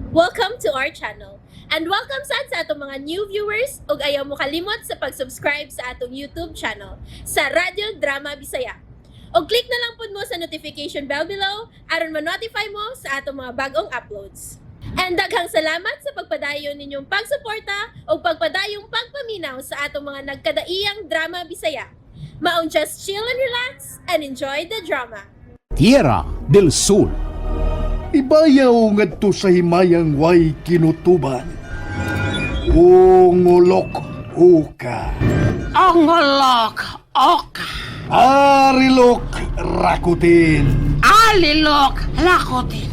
Welcome to our channel. And welcome sad sa atong mga new viewers ug ayaw mo kalimot sa pag-subscribe sa atong YouTube channel sa Radyo Drama Bisaya. Og click na lang pud mo sa notification bell below aron ma-notify mo sa atong mga bagong uploads. And daghang salamat sa pagpadayon ninyong pagsuporta ug pagpadayong pagpaminaw sa atong mga nagkadaiyang drama Bisaya. Maong just chill and relax and enjoy the drama. Tierra del Sol. Ibayaw ngadto sa himayang way kinutuban. Ungolok uka. Ongolok oka. Arilok rakutin. Alilok lakotin.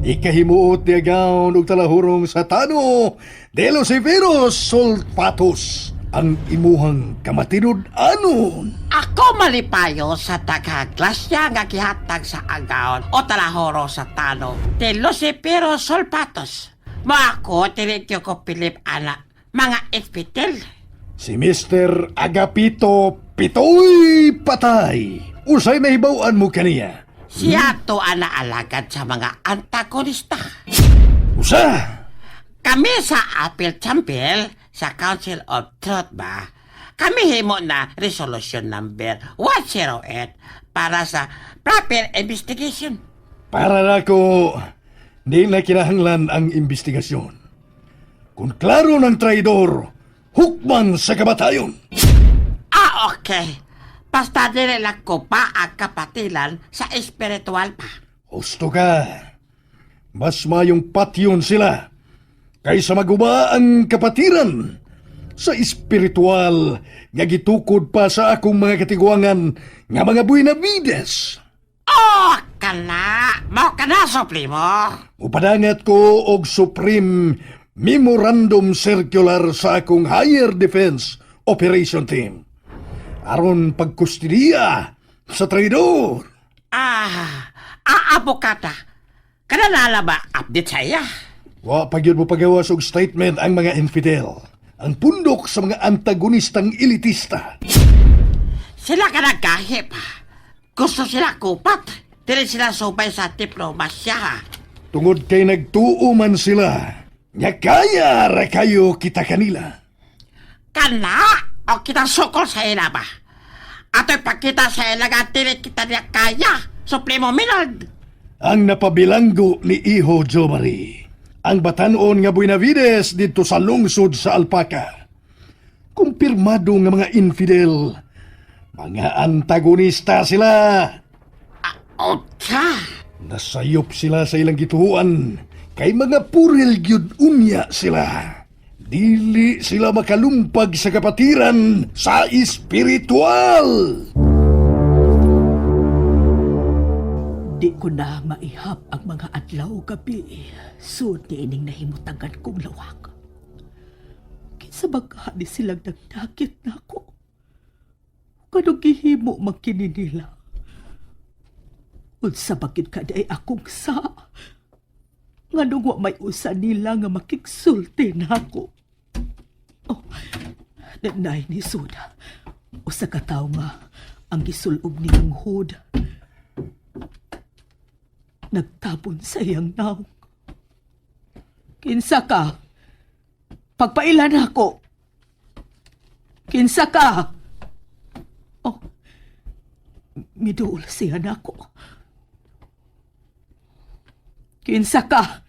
Ikahimuot ni agaw og talahurong sa tano de Luciferos Solfatos ang imuhang kamatinud-anon. Ako malipayo sa taghaglasya nga gihatag sa agaon o talahoro sa tano. Te Lucifero Solpatos. Mo ako tinityo ko Philip ana mga espitel. Si Mr. Agapito Pitoy Patay. Usay nahibaw-an mo kaniya. Siya to ana alagad sa mga antagonista. Usa! Kami sa Apple Chambel sa Council of Truth ba, kami himo na resolution number 108 para sa proper investigation. Para nako, di na kinahanglan ang investigasyon. Kung klaro ng traidor, hukman sa kabatayon. Ah, okay. Basta dili lang ko pa ang kapatilan sa espiritual pa. Husto ka. Mas mayong patyon sila kaysa maguba ang kapatiran sa espiritual nga gitukod pa sa akong mga katiguangan nga mga Buenavides. Oh, kana! Mao ka na, Supremo! Upadangat ko og Supreme Memorandum Circular sa akong Higher Defense Operation Team. Aron pagkustidiya sa traidor. Ah, ah, abokata. Kana na ba update sa iya? Wa pa gyud mo pagawas og statement ang mga infidel. Ang pundok sa mga antagonistang elitista. Sila ka naggahi pa. Gusto sila kupat. Dili sila subay sa diplomasya. Ha? Tungod kay nagtuo man sila, nya kaya ra kayo kita kanila. Kana o kita sukol sa ila ba? Ato'y pagkita sa ila nga dili kita niya kaya. Supremo Minald. Ang napabilanggo ni Iho Jomari, ang batanon nga Buenavides didto sa lungsod sa Alpaca. Kumpirmado nga mga infidel, mga antagonista sila. Otsa! Nasayop sila sa ilang gituhuan, kay mga puril gyud unya sila. Dili sila makalumpag sa kapatiran sa espiritual. Di ko na maihap ang mga adlaw gabi. Sud ni ining nahimutagan kong lawak. Kinsa ba ni silang nagdakit na ako? Kanong gihimo magkini nila? Unsa ba gyud ka ay akong sa? Nganong wa may usa nila nga makigsulti na ako? Oh, nanay ni Suda. Usa ka tawo nga ang gisulob niyang hood nagtabon sa iyang naong. Kinsa ka? Pagpailan ako. Kinsa ka? Oh, miduol siya nako. Kinsa ka?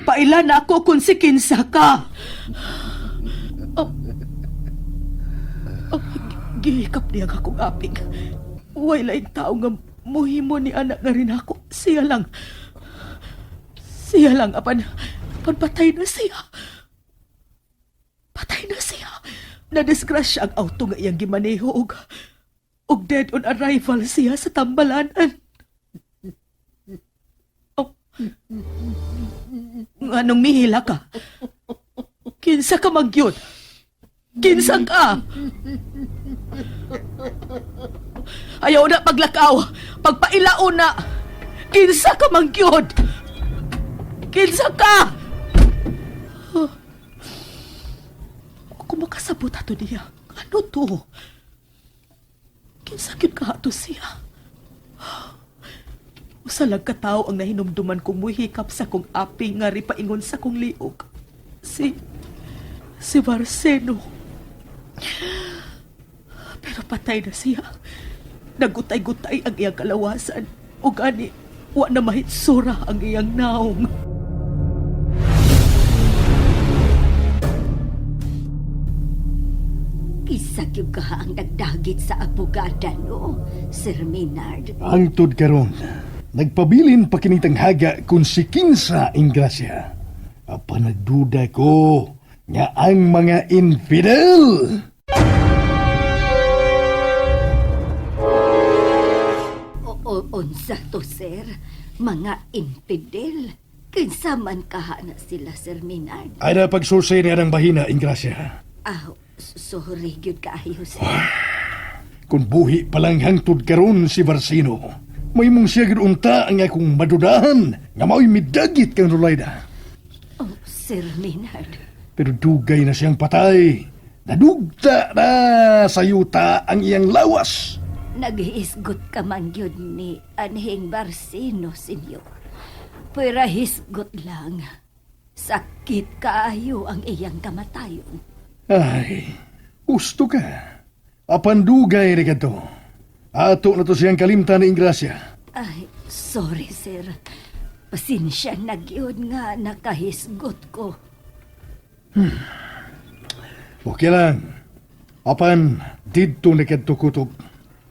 Pailan ako kung si kinsa ka. Oh, oh, gihikap niya ang akong aping. Way laing tao nga muhimo ni anak nga rin ako. Siya lang. Siya lang, apan, apan patay na siya. Patay na siya. Nadisgrasya ang auto nga iyang gimaneho og dead on arrival siya sa tambalanan. Oh. Nganong mihila ka? Kinsa ka magyud? Kinsa ka? Ayaw na paglakaw. Pagpailao na. Kinsa ka mangyod? Kinsa ka? Huh. Kung makasabot ato niya, ano to? Kinsa gyud ka ato siya? Usa lang ka tawo ang nahinumduman kong muhikap sa kong aping nga ripaingon sa kong liog. Si Marcelo. Pero patay na siya. Nagutay-gutay ang iyang kalawasan. O gani, wa na mahitsura ang iyang naong. Isa gyud ka ang nagdagit sa abogada, no, Sir Maynard. Angtod karon, nagpabilin pa kining tanghaga kung si Kinsa Ingrasya. Apan nagduda ko nga ang mga infidel. O, unsa to, sir? Mga infidel. Kinsa man kaha na sila, Sir Maynard. Ay na pagsulsay niya ng bahina, Ingrasya. Ah, sorry gyud kaayo, sir. Kung buhi palang hangtod karon si Barsino, may mong siya gid unta ang akong madudahan nga mao'y midagit kang Rulayda. Oh, Sir Maynard. Pero dugay na siyang patay. Nadugta na sa yuta ang iyang lawas. Naghiisgot ka man gyud ni Anhing Barsino, senyor. Pero hisgot lang. Sakit kaayo ang iyang kamatayon. Ay, gusto ka. Apan dugay ni kadto. Ato na to siyang kalimtan ni Ingrasya. Ay, sorry, sir. Pasensya na gyud nga nakahisgot ko. Okay lang. Apan, didto na kadto kutob.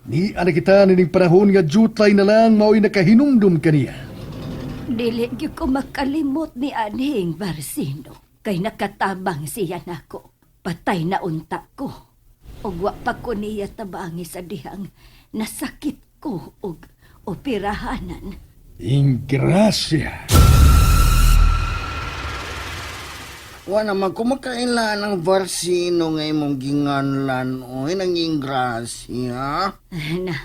Ni ana kita nining panahon nga jutlay na lang mao'y nakahinumdum kaniya. Dili gyud ko makalimot ni Anhing Barsino. Kay nakatabang siya nako. Patay na unta ko. Ug wa pa ko niya tabangi sa dihang nasakit ko og operahanan. Ingrasya. Wa naman ko makaila ng varsino nga imong ginganlan oy nang ingrasya. Na,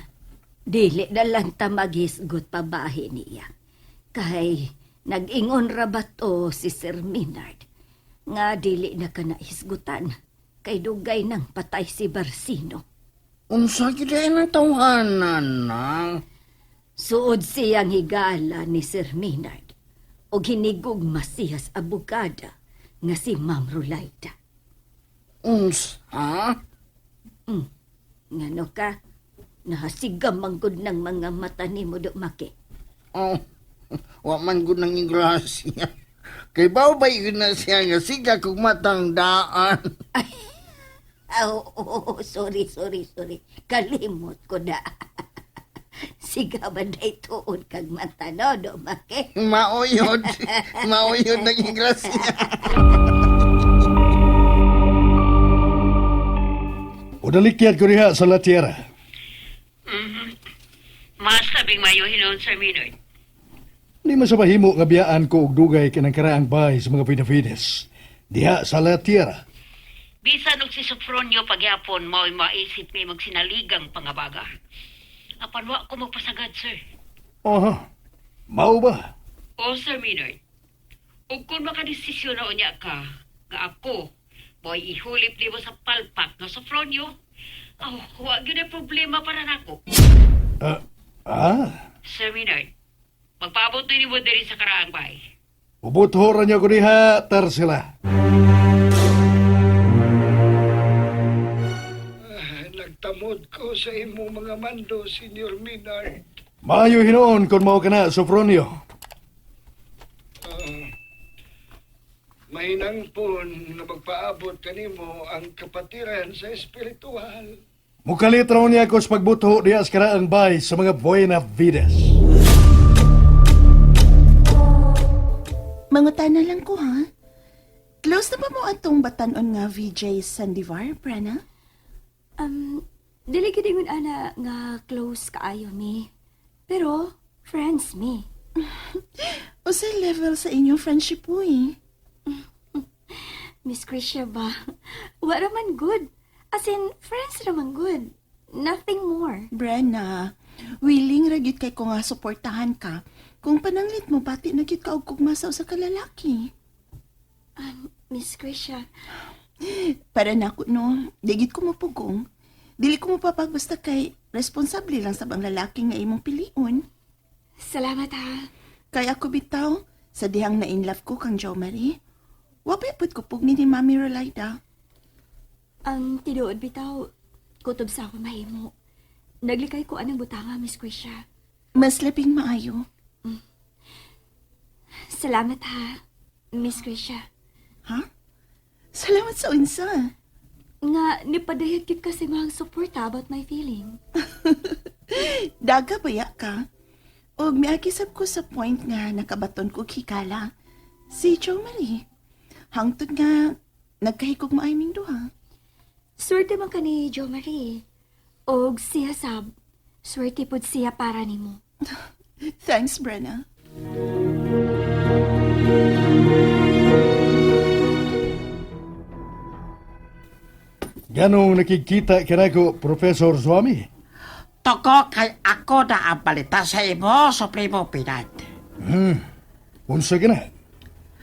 dili na lang ta maghisgot pabahi niya. Kay nag-ingon ra ba to si Sir Maynard? Nga dili na ka nahisgutan. Kay dugay nang patay si Barsino. Unsa gyud ay nang tawhanan na? Suod siyang higala ni Sir Maynard o hinigugma siya sa abogada nga si Ma'am Rulaida. Unsa? Ngano ka, nahasiga manggod ng mga mata ni mo Maki. Oh, wa man gud nang ingrasya. Kay baw ba yun na siya nga siga kog matang daan. Ah, oo, oo, sorry, sorry, sorry. Kalimot ko na. Siga ba day tuon kag mata no, do Maki? Mauyod. Mauyod nang ingrasya. O dalikyat ko diha sa La Tierra. Masabing mayo hinon, Sir Maynard. Di man sa mahimo nga biyaan ko og dugay kinang karaang bahay sa mga Benavides. Diha sa La Tierra. Bisan og si Sofronio pagyapon mao'y maisip ni magsinaligang pangabaga. Apan wa ko magpasagad, sir. Aha. Mao ba? O, Sir Maynard, ug kung makadesisyon na unya ka, nga ako, mo'y ihulip nimo sa palpak nga Sofronio, oh, wa gyud ay problema para nako. Ah, ah. Sir Maynard, magpaabot na nimo diri sa karaang bahay. Ubutho ra niyo ko diha, Tarsila. Nagtamod ko sa imong mga mando, Senior Minard. Maayo hinuon kung mao ka na, Sofronio. Mahinangpon nga magpaabot kanimo ang kapatiran sa espiritual. Mukalit raw niya ako sa pagbuto diha sa karaang bahay sa mga Buenavides. Mangutana lang ko ha. Close na ba mo atong batanon nga VJ Sandivar, Prana? Dili gid ingon ana nga close kaayo mi. Pero friends mi. O sa level sa inyong friendship po eh. Miss Krisha ba? Wa ra man good. As in, friends ra man good. Nothing more. Brenna, willing ra gyud kay ko nga suportahan ka kung pananglit mo pati na gyud ka og kugma sa usa ka lalaki. Miss Krisha, Para nako no, di gyud ko mapugong. Dili ko mapapag basta kay responsable lang sa bang lalaki nga imong piliun. Salamat ha. Kay ako bitaw, sa dihang na in love ko kang Jo Marie. Wa pa pud ko pugni ni Mami Rolida. Ang tinuod bitaw, kutob sa ako mahimo. Naglikay ko anang butanga, Miss Krisha. Mas labing maayo. Salamat ha, Miss Krisha. Ha? Salamat sa unsa. Nga, nipadayag gyud kasi mga suporta about my feeling. Daga baya ka? Og miagi sab ko sa point nga nakabaton ko hikala. Si Jo Marie. Hangtod nga nagkahikog maay ming duha. Swerte man ka ni Jo Marie. Og siya sab, swerte pud siya para nimo. Thanks, Brenna. Ganong nakikita kanako, Professor Swami. Toko kay ako na ang balita sa imo, Supremo Pinat. Unsa ka na?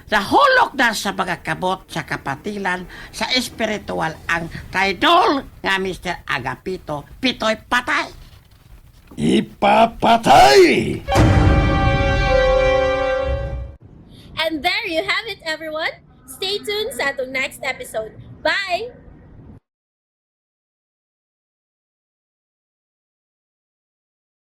Nahulog na sa mga kabot sa kapatilan sa espiritual ang traidor nga Mr. Agapito Pitoy Patay. Ipapatay! And there you have it, everyone. Stay tuned sa atong next episode. Bye!